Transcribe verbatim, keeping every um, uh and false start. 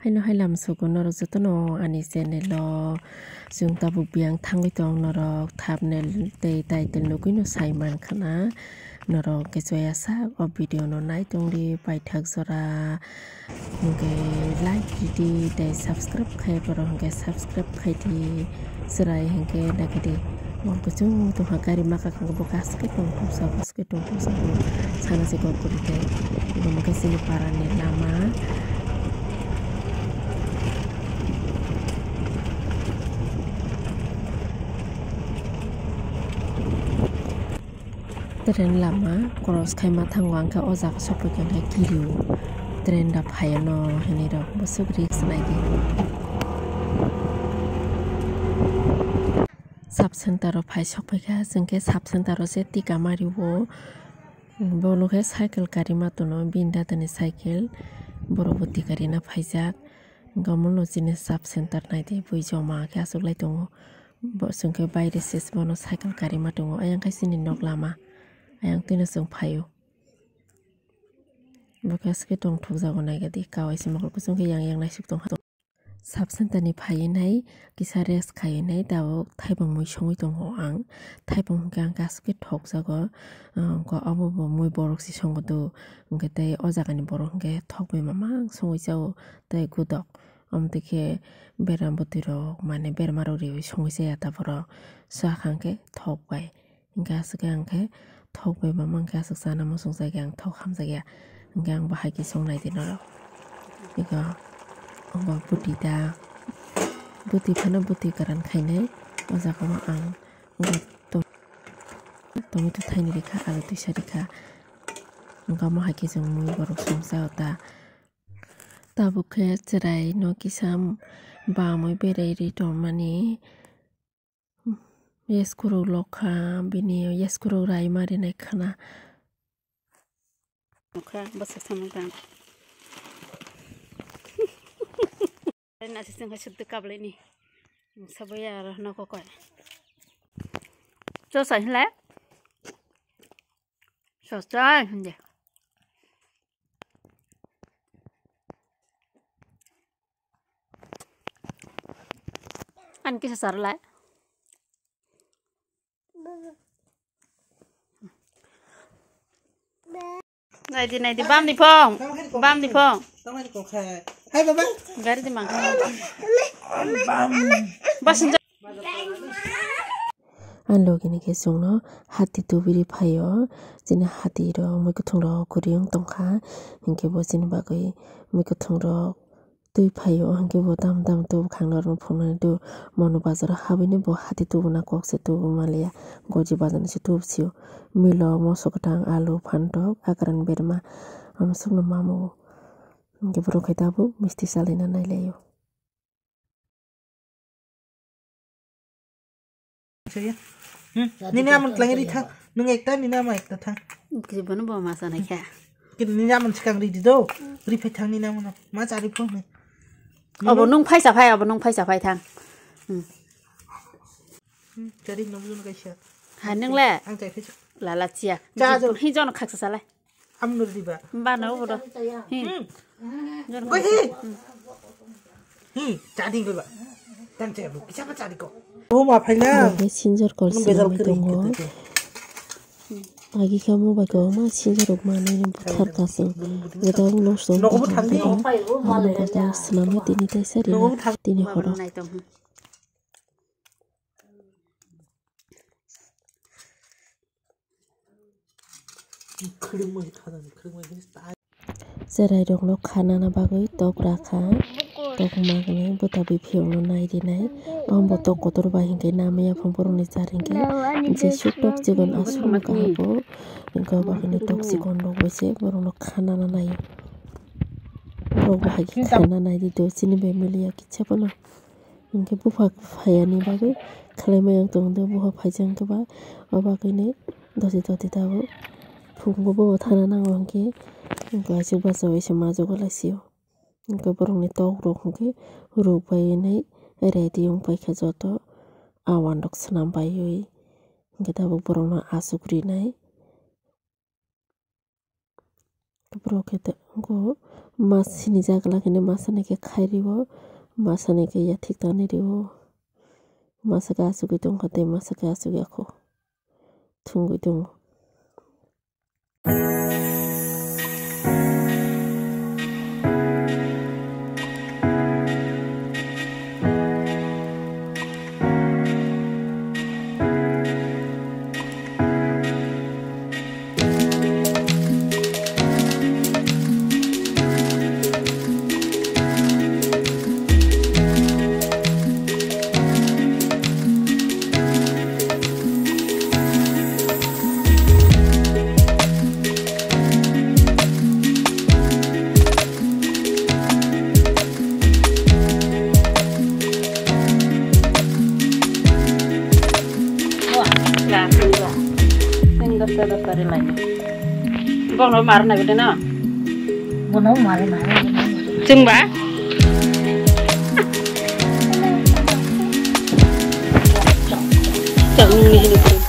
Haino hai lam sugo norok jotono ani channel o chwng tabuk biyang thangwi tong norok thumbnail tei title nugwino sai mankha na norok hwnkhe choya sak o video no nai tongdi paithak jora hwnkhe like ridi tei subscribe khai borok hwnkhe subscribe khaidi chwrai hwnkhe naikhaidi bo kuchung tongkha gari maka khe bo kaske tongthoksa. Tongthok sana se kok kuri tei. Omo khe chini parani lama. Train lama cross khaima thango, ang khe o jaga sophaikha khe kirio train da phaio no hinwi rok bwswk risk naidi. Sub center o phai sokphaikha, chwng khe sub center o se tika mario. Bono khe cycle karima tono, bini datani cycle, borok bo tika rina phaijak. Hwnkhe omono chini sub center naidi, bui joma khe achuklai tongo. Bo chwng khe baire se bono cycle karima tongo, ayang khe chini nok lama, ayang twino chwng phaio. Bo khe aswk khe tongthokjago naikha di, kawaisa mokol kuchung khe yang yang naisuk tongkha. Sub center ni phaiwi nai kisa rest khaiwi nai tabuk thaibung mui songwi tongo ang. Thaibung hwnkhe ang khe aswk khe thokjago, ah, hwnkhe obo bo mui borok se songo do, hwnkhe tei o jaga ni borok hwnkhe thokbai mamang songwi chao tei gudok. Omo twi khe bera bwtwi rok mane berma rok riwi songwi chaya ta borok, swkang khe thokbai. Hingke aswk khe ang khe thok bai mama hingke aswk chana muchung jakya, ang thok hamjakya. Hingke ang bo hai khe song nai di norok. Ego, obo bwtwi da, bwtwi phano bwtwi kwran khainai. O jaga o ang tomato thaini rikha, alu twisa rikha. Hingke omo hai khe chwng mui borok song cha o ta. Tabuk khe chwrai no kisa bamwi berai ri tongmani. Yeskurok lokha, bini yeskurok rai ma rinai khwna. Nokha bwswk samung tang. Nasi sing hai sudde kablai ni. Sabai aro noko koi. Chosai hinle. Chosai hinde. Ani kisa sarlai. Naidi, naidi, bam di phong. Bam di phong. Hai, baba. Gari di mang. Bam. Bas. Ang logi ni khe chwngno hati tubui ri phaio, chini hati rok mui kwthwng rok kwrwi wng tongkha, hinkhe bo chini bagwi mui kwthwng rok twi phaio, hinkhe bo tam tam tubukhang norok phunuknani tubui manu bazaro habwini bo hati tubuna kok se tubu manliya, goji bazar ni se tubu sio, milo, moso kwthang, alu, phantok, akwran berma, amsukno mamu, hinkhe borok khe tabuk misti chalaina nailaio. Hmm, nini ama twlangwi ri thang. Nwng ekta, nini ama ekta thang. Kiri bono bo ma sana khe. Kiri nini ama swkang ri di do. Ri phai thang nini ama no. Ma cha ri phung ni. Obo nwng phaisa phai, obo nwng phaisa phai thang. Hmm. Hmm, cha ri no bujo no kaisa. Ha, nwng le? Ang chai phai. Lala chia. Cha jo. Hi jono khaksa salai. Amno riba. Bana obo do. Hi. Hmm. Jon. Koi hi. Hi, chadi koi ba. Tan che bu, kisa ba chadi ko. O ma phaina. Bo khe sinjor kol sinamwi tongo. Agi kha mo bai ko ma sinjor rok manwi buthar kasing. Gada nosto. Nogo bu thangdi. Ano gada sinamwi tini taisa rina. Nogo bu thang. Tini horo. Cherai rokno khanana bagwi tok rakha, tok magwnwi bwtabwi phiyokno nai rinai. Omo tok kotor bai hinkhe namaya phang borokni jar hinkhe jesuk tok chikon aswkno kaham bo hinkhe obo haino tok chikon rok bai se borokno khanana naio. Borok bo hai khe khanana nai di do chini bai miliya kisa phano. Hinkhe bupha phaiya ni bagwi khlai maya wng tong do, bupha phaijak wng khe ba, o bagwi ni doti doti tabuk phungo bo thana nango hinkhe, hinkhe aswk bachaui se majagwi lai sio. Hinkhe borok ni tok rok hinkhe ruk bai nai ready wng paikha joto, awan rok swnam baiwi hinkhe tabuk borok no aswk rinai. Borok khe ta-, wngkha o mas sinijak lagini masa nai khe khai rio, masa nai khe yathik tangni rio. Masa khe achugwi tongkha tei masa khe achugya kho thwngwi tongo. Bono mar na gede na. Bono mar na. Chwng ba? Chwng ni hini.